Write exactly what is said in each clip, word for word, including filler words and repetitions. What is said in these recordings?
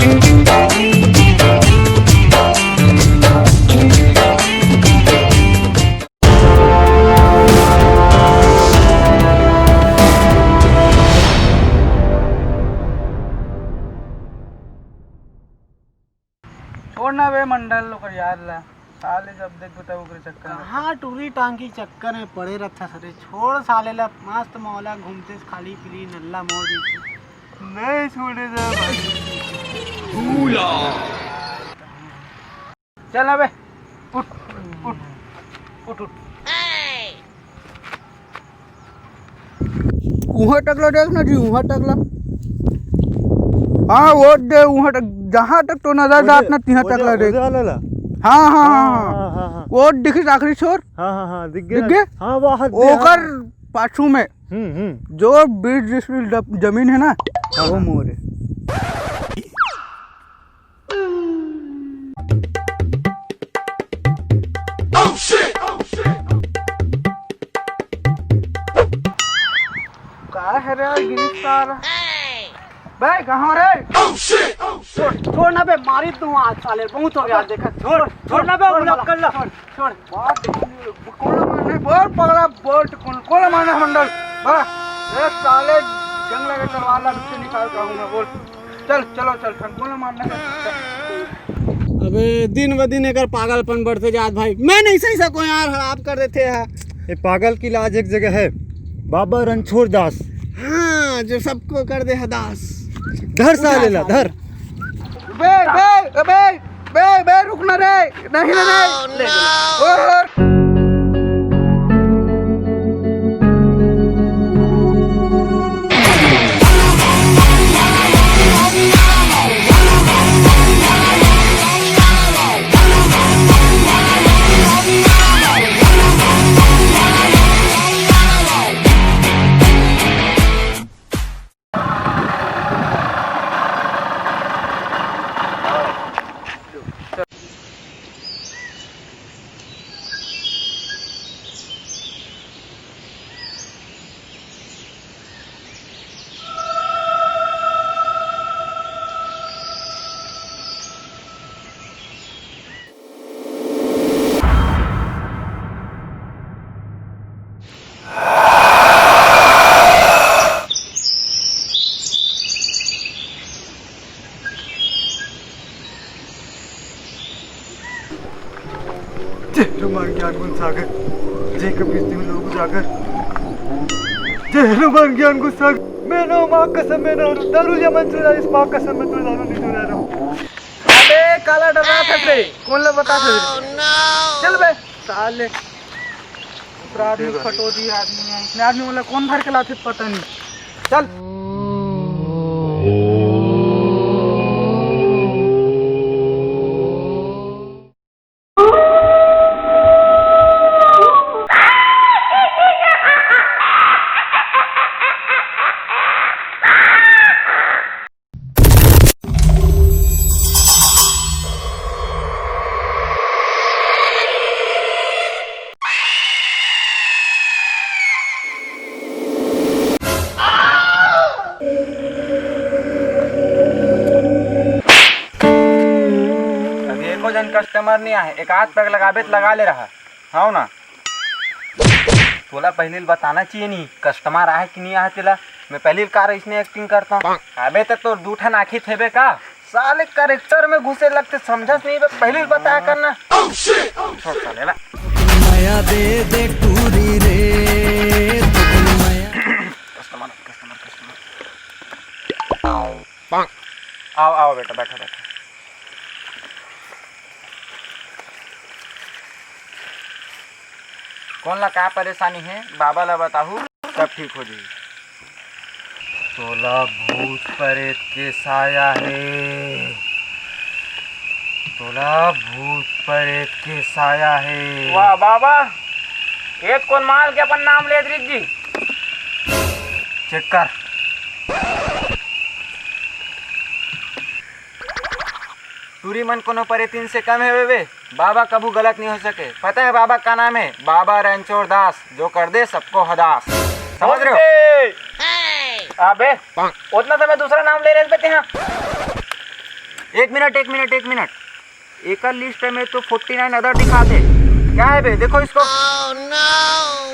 छोड़ ना बे मंडल, ओकर यार ला। साले जब देखबे तब ओकरे चक्कर में। कहाँ टूरी टांग के चक्कर में पड़े रहता सरे। छोड़ साले ला, मस्त मौला घूमते खाली पीली नल्ला मौज। नहीं छोड़े जा भाई। चल अबे, उठ, उठ, उठ, उठ। उहाँ तक ला देख ना जी, उहाँ तक ला। हाँ, वो दे, उहाँ तक, जहाँ तक तो नजर जात ना, तिहाँ तक ला देख। हाँ, हाँ, हाँ, हाँ। हाँ, हाँ, हाँ। वो दिखिस आखिरी छोर। हाँ, हाँ, हाँ, दिख गया। दिख गया? हाँ, वो हाथ दे, ओकर हाँ। पाछू में हम्म, हम्म। जो बीस डिसमिल जब-, जमीन है ना, हाँ, वो हाँ। मोर है। का है रे गिरीश सारा? बे, कहाँ रे? छोड़, छोड़ ना बे, मारी तू आज साले, बहुत हो गया, देखा। छोड़, छोड़ ना बे, छोड़, मुलाकात कर ला। छोड़, छोड़। बात कोला मारने, बोल पगला, बोल तो कोला, कोला मारने मंडल। बा, ए साले, जंगल के तलवार ला से निकाल का हूँ मैं, बोल। चल, चलो, चल, चल, कोला मारने का। अबे, दिन ब दिन एकर पागलपन बढ़ते जात भाई। मैं नहीं सही सको यार, खराब कर देते हैं। ये पागल की इलाज एक जगह है, बाबा रणछोड़ दास। हाँ, जो सबको कर दे हदास। धर साले ला, धर। बे, बे, बे, बे, बे, रुक ना रे, नहीं रे, रे। ले, ले। ओ, जय हनुमान ज्ञान गुण सागर, जय कपीस तिहु लोक उजागर। जय हनुमान ज्ञान गुण सागर। मैं नो माँ कसम, मैं नो दारू या मंचूरिया, इस माँ कसम मैं तो दारू नहीं चुरा रहा हूँ। अबे काला डरा था से, कौन ला बता था? चल बे साले, दूसरा आदमी फटो दी आदमी है, इसने आदमी वाला कौन भर के लाते पता नहीं। चल। अभी एको झन कस्टमर नहीं आहे, एक आध पैक लगाबे त लगा ले रहा, हव ना? तोला पहली बताना चाहिए नहीं, कस्टमर आहे कि नहीं आहे तेला। मैं पहली कार इसने एक्टिंग करता हूँ। अबे तो तोर दू ठन आँखी थेबे का? साले कैरेक्टर में घुसे लगते, समझस नहीं बे, पहली बताया करना। छोड़ साले ला। मया दे दे टूरी रे, मया। Customer, customer, customer. आओ, आओ बेटा, बैठो, बैठो। कौन ला का परेशानी है, बाबा ला बताहू, सब ठीक हो जाही। तोला भूत परेत के साया है, तोला भूत परेत के साया है। वाह बाबा, एक कोन माल के अपन नाम लेत रित जी। चेक कर। टूरी मन कोनो परेतिन से कम है बे। बाबा कभू गलत नहीं हो सके। पता है बाबा का नाम है? बाबा रणछोड़ दास, जो कर दे सबको हदास। समझ रहे हो? अबे, उतना समय दूसरा नाम ले रहे थे यहाँ। एक मिनट, एक मिनट, एक मिनट। एकर लिस्ट में तो फोर्टी नाइन अदर दिखाते। क्या है बे? देखो इसको।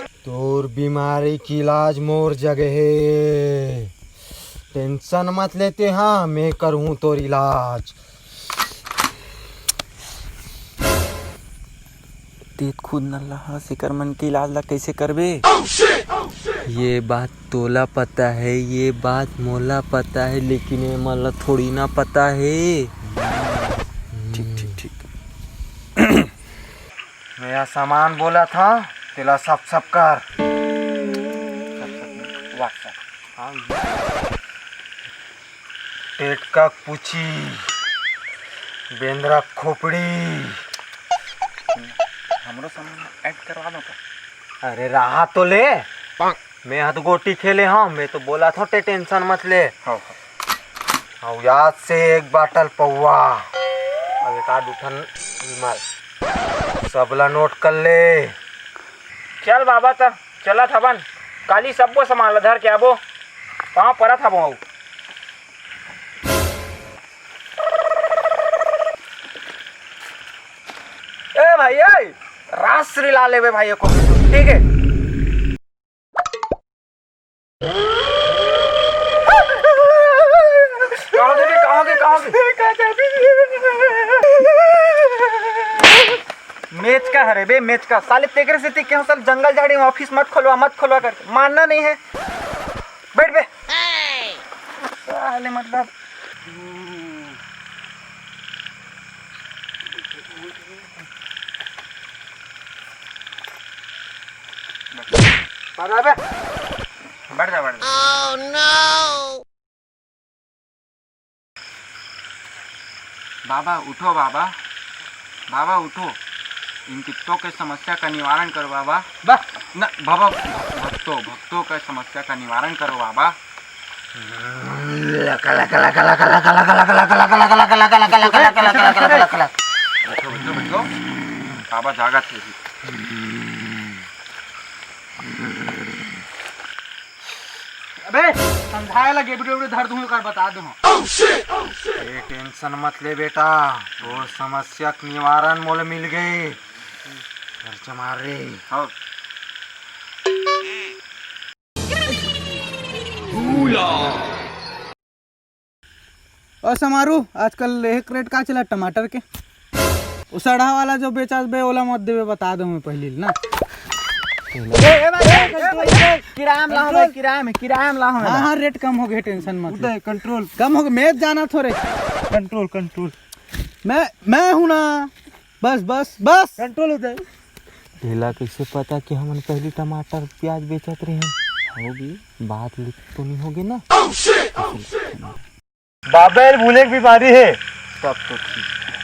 तोर बीमारी के इलाज मोर जगह हे। टेंशन मत लेते, हाँ, मैं करूँ तोर इलाज। ते खुद नल्ला हस, एकर मन के इलाज ला कैसे करबे? ये बात तोला पता है, ये बात मोला पता है, लेकिन ये मन ला थोड़ी ना पता है। ठीक, ठीक, ठीक। मैं यह सामान बोला था, तेला सब सब कर। WhatsApp। हाँ। टेटका पूछी, बेंदरा खोपड़ी। हमरो सामान ऐड करवा दो का? अरे रहा तो ले। मैं हाथ गोटी खेले हूँ, मैं तो बोला था ते टेंशन मत ले। हाँ, हाँ। अउ याद से एक बाटल पौवा, अब एक आध उठन मार, सबला नोट कर ले। चल बाबा, त चलत हवन, काली सब्बो सामान ला धर के आबो, पाँव परत हबो अउ। ए भाई, ए, रास लीला लेबे भाई, एको, ठीक है? कहाँ गे, कहाँ गे, कहाँ गे? मेचका हरे बे, मेचका। साले तेकरे से ते केहू साले जंगल झाड़ी में ऑफिस मत खोलवा, मत खोलवा करके मानना नहीं है। बैठ बे। साले मतलब बराबर। बढ़ जा, बढ़ जा। बाबा उठो बाबा, बाबा उठो, इन कुत्तों के समस्या का निवारण करो बाबा। बा- न, बाबा, भक्तों, भक्तों का समस्या का निवारण करो बाबा। बैठो, बैठो, बैठो। बाबा जागत है। अबे समझाए ला गेबड़े उबड़े धर दूंगा, कर बता दूं। ए, टेंशन मत ले बेटा, वो समस्या के निवारण मोले मिल गए। खर्च मार रे। हाँ। ओ समारू, आजकल एक रेट का चला टमाटर के? वो सड़ा वाला जो बेचास बे, ओला मत देबे, बता दो मैं पहली ना। ए, ए भाई, ए, ए भाई, ए, किराया में लाओ भाई, किराया में, किराया में लाओ हाँ, मेरा। हाँ, रेट कम हो गए, टेंशन मत ले। उदय, कंट्रोल। कम हो गए, मैं जाना थोड़े। Control, control. मैं, मैं हूँ ना। बस, बस, बस। कंट्रोल हो जाए। तेला कैसे पता कि हमन पहली टमाटर, प्याज बेचत रहे? होगी, बात लिख तो नहीं होगी ना? बाबेल भूले की बीमारी है। तब तो ठीक है।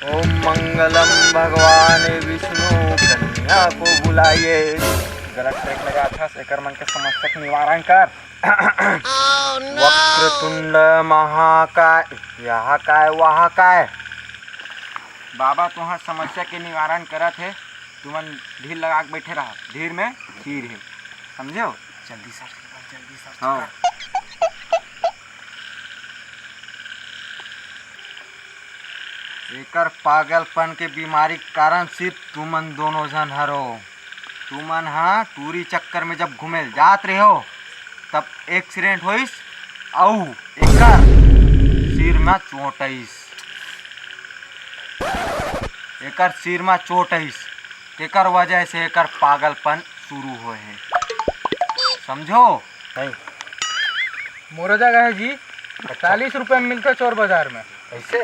ओम मंगलम भगवान विष्णु, कन्या को बुलाइए। गलत ट्रैक लगा था, एकर मन के समस्या के निवारण कर। वक्रतुंड महाकाय, यहाँ काय, वहाँ काय। बाबा तुहार समस्या के निवारण करत हे, तुमन धीर लगा के बैठे रहा, धीर में खीर है, समझे हो? जल्दी सर्च कर, जल्दी सर्च हाँ। कर। एकर पागलपन के बीमारी के कारण सिर्फ तुमन दोनों झन हरो। तुमन हा टूरी चक्कर में जब घूमे ल जात रहे हो, तब एक्सीडेंट होइस, अऊ एकर सिर में चोट आइस। एकर सिर में चोट आइस, तेकर वजह से एकर पागलपन शुरू होए हे। समझो? नहीं। मोरो जगह है जी, अच्छा। चालीस रुपए में मिलता चोर बाजार में। कैसे?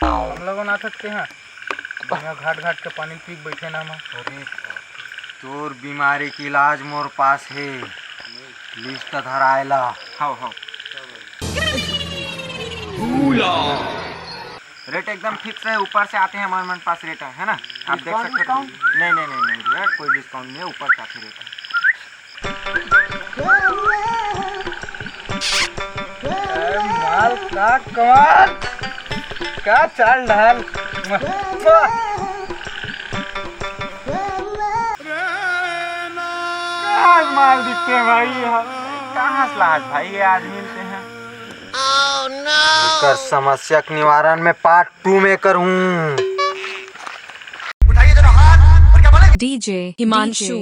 हम लोगों ना सकते हैं। यहाँ घाट घाट के पानी पी के बैठे ना हम। अरे, तोर बीमारी के इलाज मोर पास है। लिस्ट धराएला। हाव, हाव। रेट एकदम फिक्स है, ऊपर से आते हैं हमारे मन पास रेट है, है ना? आप देख सकते हो। नहीं, नहीं, नहीं, नहीं भैया, कोई डिस्काउंट नहीं है, ऊपर से आते रेट है। ए, माल का कमाल, का चाल ढाल। वाह। का माल दिखते हैं भाई, ये कहाँ से लाज भाई, ये आज मिलते हैं। एकर समस्या के निवारण में पार्ट टू में करहूँ। D J Himanshu.